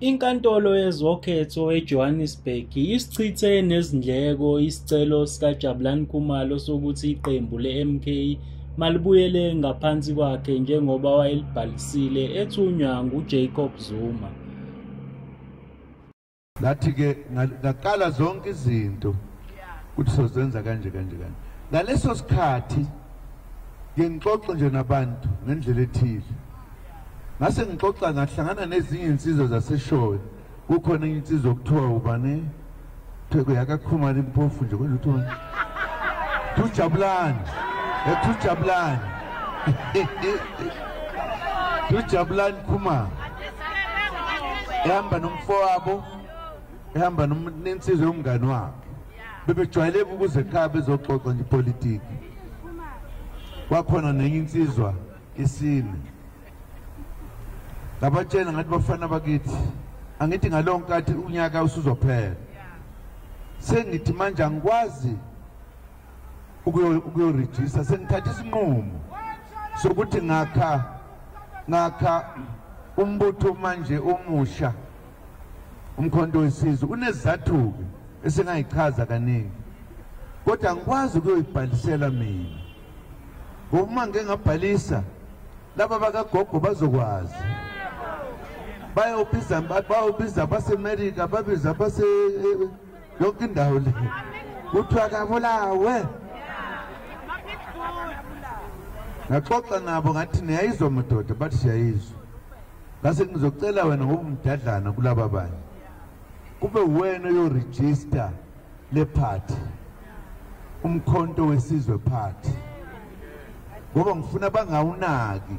Inkantolo yezokhetho eJohannesburg isichithe nezindleko isicelo sikaJabulani Khumalo sokuthi iqembu le-MK malibuyele ngaphansi kwakhe njengoba wayelibhalisile ethunywa nguJacob Zuma. Ngathi-ke ngaqala zonke izinto ukuthi sozenza kanje kanje kanje. Ngaleso sikhathi ngixoxe nje nabantu ngendlela ethile. Ngase ngixoxa ngahlangana nezinye insizwa zaseShowe. Kukhona insizwa okuthiwa ubani? Theko yakaKhumalo impofu nje konje uthiwa Tujabulani. Tujabulani. Tujabulani Khumalo. Ehamba nomfowabo, ehamba nensizwa yomngani wakhe. Bebejwayele ukuze ekhaya bezoxoxa nje ipolitiki. Kwakhona nenye insizwa isine. Ngabatshela ngathi bafana bakithi, angithi ngalowo nkathi unyaka usuzophela. Sengithi manje angikwazi ukuyorejista, sengithatha isinqumo sokuthi ngakha umbutho manje omusha, Umkhonto Wesizwe. Unezizathu-ke esengayichaza kaningi, kodwa angikwazi ukuyoyibhalisela mina, ngoba uma ngike ngabhalisa laba bakagogo bazokwazi, bayobiza abaseMelika, babiza abase yonke indawo le, kuthiwa kabulawe. Ngaxoxa nabo ngathi niyayizwa madoda, bathi siyayizwa. Ngase ngizocela wena ngoba umdadlana kulaba banye, kube wena oyorejista le party, Umkhonto Wesizwe Party, ngoba ngifuna bangawunaki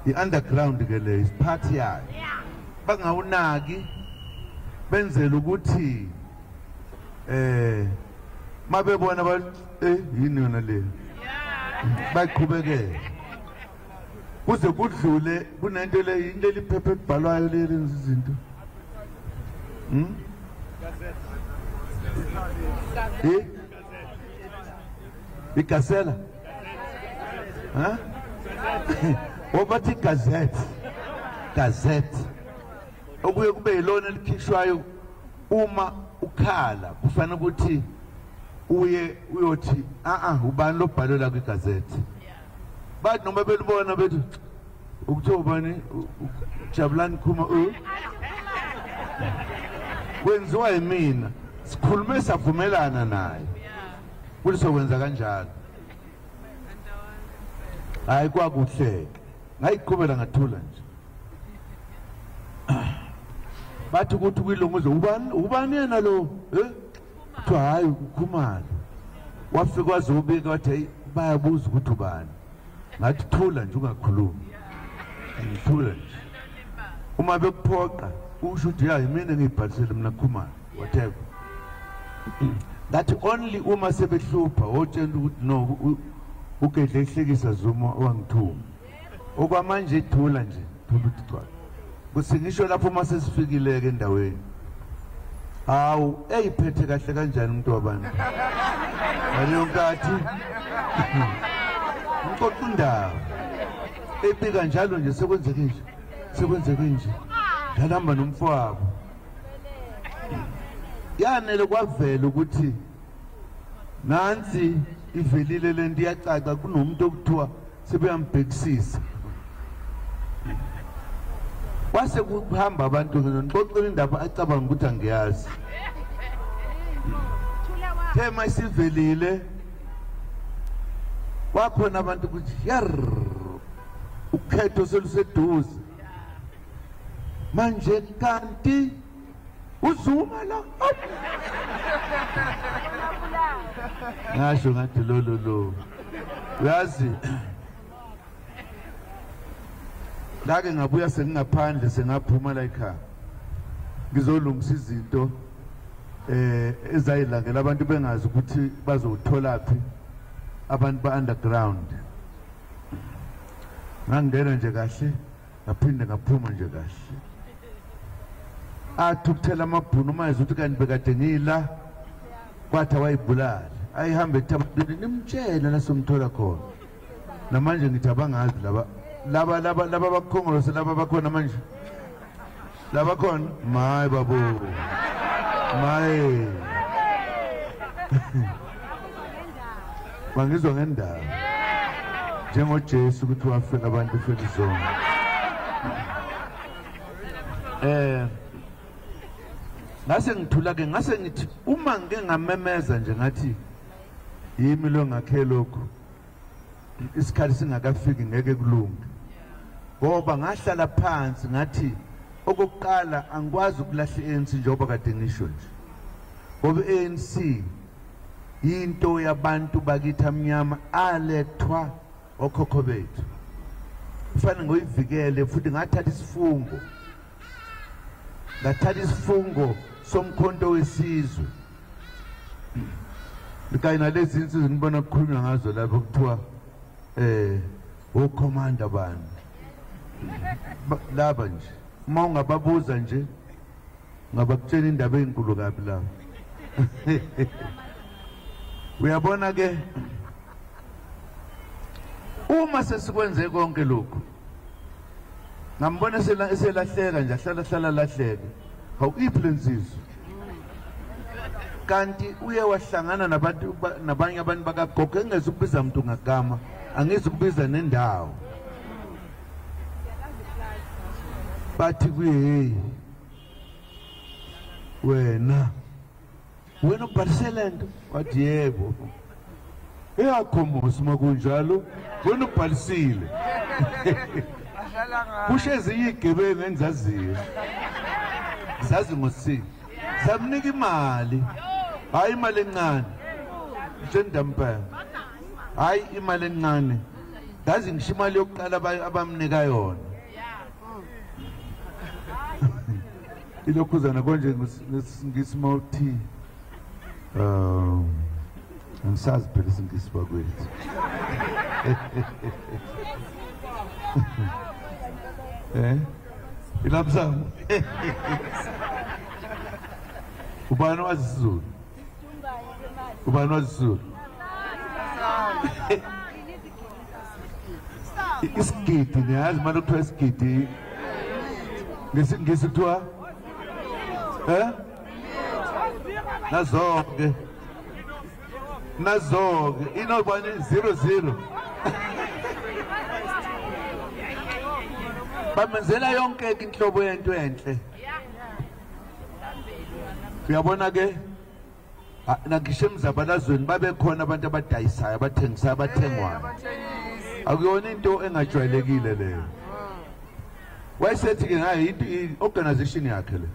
i-underground ke le party yayo, bangawunaki, benzele ukuthi mabebona ba yini yona le, baqhubekele kuze kudlule. Kunento le, into eliphepha elibhalwayo le lenza izinto, igasela ha obathi gazette, gazette okuye kube yilona elikhishwayo uma ukhala, kufanele ukuthi uye uyothi ubani lobhalwe la kwigazette. Bathi noma belibona bethi ukuthiwa ubani, Jabulani Khumalo, kwenziwa yimina. Sikhulume savumelana naye ukuthi sokwenza kanjalo. Hayi, kwakuhleke, ngayiqhubela ngathula nje. Bathi ukuthi kwilunguzo ubani, ubani yena lo, kuthiwa hayi uKhumalo. Wafika wazobika wathi hey, bayabuza ukuthi ubani. Ngathi thula nje, ungakhulumi, ngithula nje. Uma bekuphoqa usho ukuthi ya yimina engiyibhalisele mina Khumalo, whatever. Ngathi only uma sebehlupha wotshela ukuthi no, ugedle ihlekisa Zuma wangithuma. Okwamanje thula nje, thula uthi cha. Kuthi ngisho lapho uma sesifikile-ke endaweni, hawu eyiphethe kahle kanjani umuntu wabantu ngaleyo nkathi, ngixoxa indaba ebika njalo nje, sekwenzeke nje, sekwenzeke nje, ngalihamba nomfowabo. Yanele kwavela ukuthi nansi ivelile lento, iyacaca, kunomuntu okuthiwa sebeyambhekisisa. Kwase kuhamba abantu ngixoxela indaba, acabanga ukuthi angiyazi. Thema isivelile, kwakhona abantu ukuthi yar, ukhetho seluseduze manje, kanti uZuma la. Ngasho ngathi lo lo lo, uyazi ngake ngabuya sengingaphandle, sengaphuma la ekhaya ngizolungisa izinto ezayilangela abantu bengazi ukuthi bazowuthola phi abantu ba underground. Ngangena nje kahle, ngaphinde ngaphuma nje kahle. Athi ukuthela amabhunu uma ezwa ukuthi kanti bekade ngila, kwathi awayibulala ayihambe ethi abantu nimtshele la somthola khona. Namanje ngithi abangazi laba laba laba laba bakhongolose laba bakhona manje. Laba khona maye babo maye bangizwa ngendaba njengoJesu ukuthi wafela abantu ufela izono. Ngase ngithula ke, ngase ngithi uma ngike ngamemeza nje ngathi yimi lo ngakhe lokho, isikhathi singakafiki ngeke kulunge. Ngoba ngahlala phansi ngathi okokuqala angikwazi ukulahla i-ANC njengoba kade ngisho nje, ngoba i-ANC into yabantu bakithi amnyama alethwa okhokho bethu, kufanele ngoyivikele. Futhi ngathatha isifungo, ngathatha isifungo somkhonto wesizwe kanye nalezi insizwa nibona kukhulunywa ngazo lapho kuthiwa okhomanda bani laba nje, uma ungababuza nje ngabakutshela indaba ezinkulu kabi lapho. Uyabona ke, uma sesikwenze konke lokhu ngambona eselahleka nje, ahlala hlala lahleke. Hawu, iphi lensizwa? Kanti uye wahlangana nabantu nabanye abantu bakagogo, engeze ukubiza umuntu ngagama, angizukubiza nendawo. Bathi kuye, hey wena wena ubhalise lento? Wathi yebo. Eyakho musi makunjalo, wena ubhalisile. Kusho ezinye igebengu engizaziyo zazi ngosini, samnika imali, hayi imali encane njendampela, hayi imali encane, ngazi ngisho imali yokuqala abamnika yona ilokhuzana konje ngismawuthi angisazi phela isingisi bakwethu. Ilapsam. Ubani wazi isiZulu? Ubani wazi isiZulu? Isigidi, niyazi manje kuthiwa isigidi ngesingisi kuthiwa nazoke nazoke inobani 00 bamenzela yonke inhlobo yento enhle. Uyabona ke nangisho emzabalazweni babe khona abantu abadayisayo, abathengisayo, abathengwayo. Akuyona into engajwayelekile leyo. Wayesethi ke ngayo into i-organization yakhe le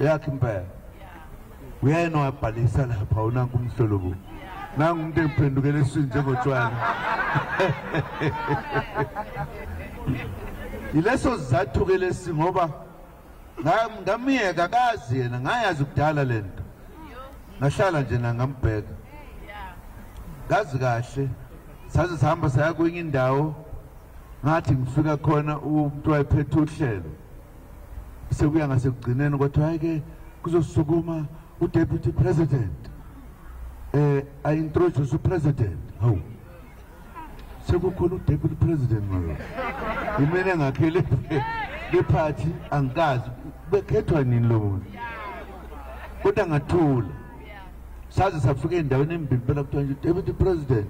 yakhe impela, uyena wabhalisa lapha unanku umhlolo, nangu umuntu engiphendukele eswini njengotshwala. Ileso sizathu ke lesi, ngoba ngamiyeka kazi yena, ngayazi kudala lento, ngahlala nje nangambheka ngazi kahle. Saze sihamba saya kwenye indawo, ngathi ngifika khona umuntu wayephethe uhlelo sekuya ngasekugcineni, kwathiwa hayi ke kuzosukuma uDeputy President I introduce uPresident. Hawu, sekukhona uDeputy President manje, imina engakhele le party angikazi bekhethwa nini lo muntu, kodwa ngathula. Saze safika endaweni embili phela kuthiwa nje Deputy President,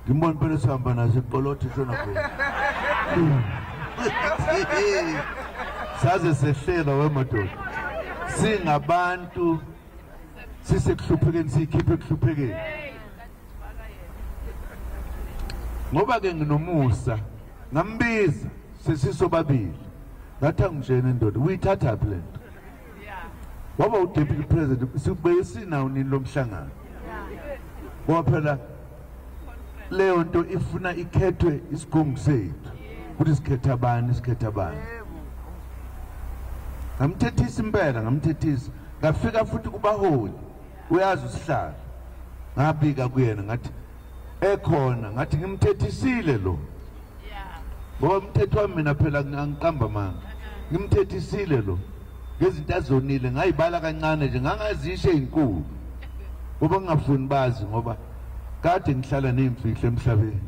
ngimbona phela sihamba naso iqolotho shona khona. Saze sehlela wemadoda, singabantu sisekuhluphekeni, siyikhiphe ekuhluphekeni. Ngoba ke nginomusa, ngambiza sesisobabili, ngathi angitshene ndoda, uyithatha phi lento? Waba uDeputy President, sibuye sinawo nini lo mhlangano? Ngoba phela leyo nto ifuna ikhethwe isigungu sethu ukuthi sikhetha abani, sikhetha abani. Ngamthethisa impela, ngamthethisa. Ngafika futhi kubaholi, uyazi usihlalo, ngabika kuyena ngathi ekhona, ngathi ngimthethisile lo, ngoba umthetho wami mina phela angiqamba manga, ngimthethisile lo ngezinto azonile, ngayibala kancane nje, ngangazisho ezinkulu ngoba ngingafuni bazi, ngoba kade ngihlala nezimfihlo emhlabeni.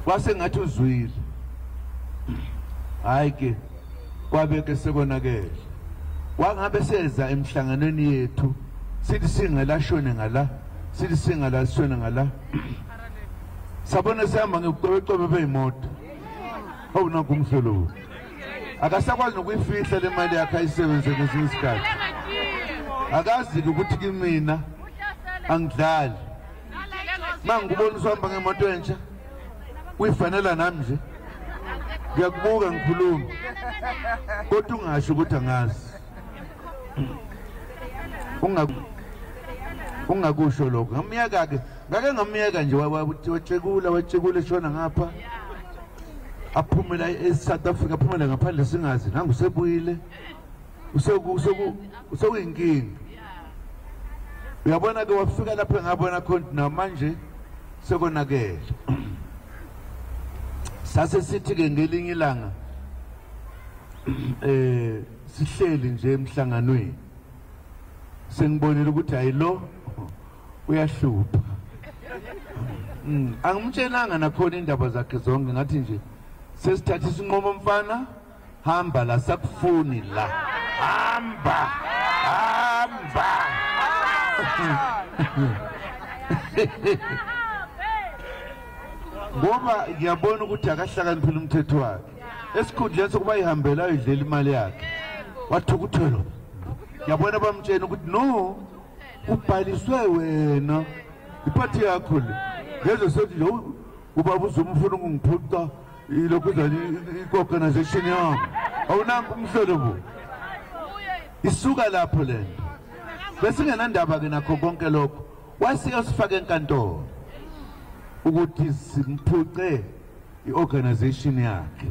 Kwase ngathi uzwile. Hayi ke kwabe ke sekonakele. Wangabe seza emhlanganweni yethu sithi singalashone ngala, sithi singalashone ngala. Sabona sihamba ngekucwebecwebe beyimoto. Hawu nanku umhlolo. Akasakwazi nokuyifihla le mali yakhe ayisebenzise ngesinye isikhathi. Akazi ukuthi kimina angidlali. Mangikubona usihamba ngemoto entsha uyifanela nami nje. Ngiyakubuka ngikhuluma. Kodwa ungasho ukuthi angazi. Ungakusho lokho. Ngamiyeka ke, ngake ngamiyeka nje watshekula watshekula eshona ngapha. Aphumela eSouth Africa, aphumela ngaphandle singazi. Nangu usebuyile. Usekuyinkinga. Uyabona ke wafika lapha ngabona khona namanje sekonakele. Sase sithi ke ngelinye ilanga sihleli nje emhlanganweni. Sengibonile ukuthi hayi lo uyahlupha. Angimtshelanga nakhona indaba zakhe zonke, ngathi nje sesithatha isinqumo mfana, hamba la, sakufuni la. Hamba. Hamba. Ngoba ngiyabona ukuthi akahlakaniphile umthetho wakhe. Esikhundleni sokuba ihambela ayidlela imali yakhe. Wathukuthela. Ngiyabona bamtshela ukuthi no, ubhaliswe wena. Iphathi yakho le. Ngeze sothi lo ubaba uzomfuna ukungiphuca ilokhuzana i-organization yami. Awunanku umhlolo bo. Isuka lapho lento. Besingenandaba ke nakho konke lokho. Wasike sifake enkantolo ukuthi simphuce i-organization yakhe.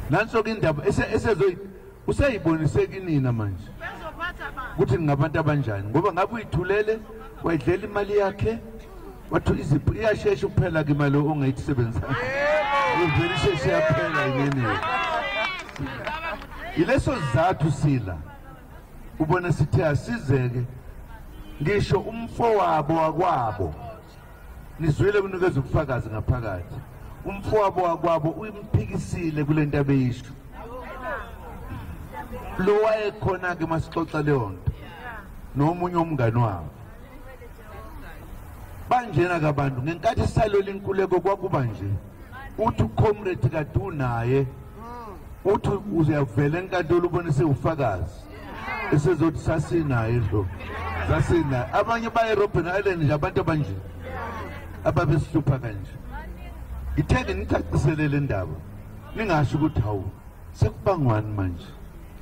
Nanso ke indaba esezoyi useyibonise kinina manje ukuthi ngabantu abanjani, ngoba ngabe uyithulele wayidlela imali yakhe wathi izipho iyashesha ukuphela ke imali ongayisebenzisa. Ivele isheshe yaphela inene. Ileso sizathu sila ubona sithe asizeke ngisho umfowabo wakwabo. Nizwile kunikeza ubufakazi ngaphakathi. Umfowabo wakwabo uyimphikisile kule nto abeyisho. Lo wayekhona ke masixoxa leyo nto nomunye umngani wabo. Banjena kabantu ngenkathi salola inkuleko kwakuba nje uthi ucomrade kade unaye uthi uziyavela enkantolo ubone sewufakazi esezothi sasinaye lo sasinaye. Abanye baye Robben Island nje abantu abanje ababesihlupha kanje. Ngithenge ngicacisele le ndaba ningasho ukuthi hawu sekubangwani manje,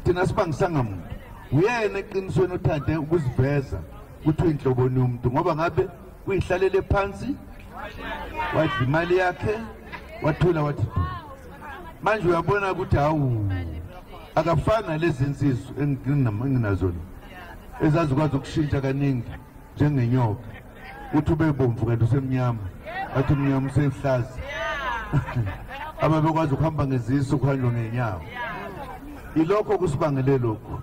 thina sibangisanga muntu. Uyena eqinisweni uthande ukuziveza ukuthi uyinhloboni yomuntu, ngoba ngabe uyihlalele phansi wadla imali yakhe wathula wathi manje uyabona ukuthi hawu akafana lezi insizwa enginazo ezazikwazi ukushintsha kaningi njengenyoka. Uthi ube bomvu kanti usemnyama, athi umnyama usehlaza. Ababekwazi ukuhamba ngezisu kuhanjwa ngenyawo. Ilokho kusibangele lokhu.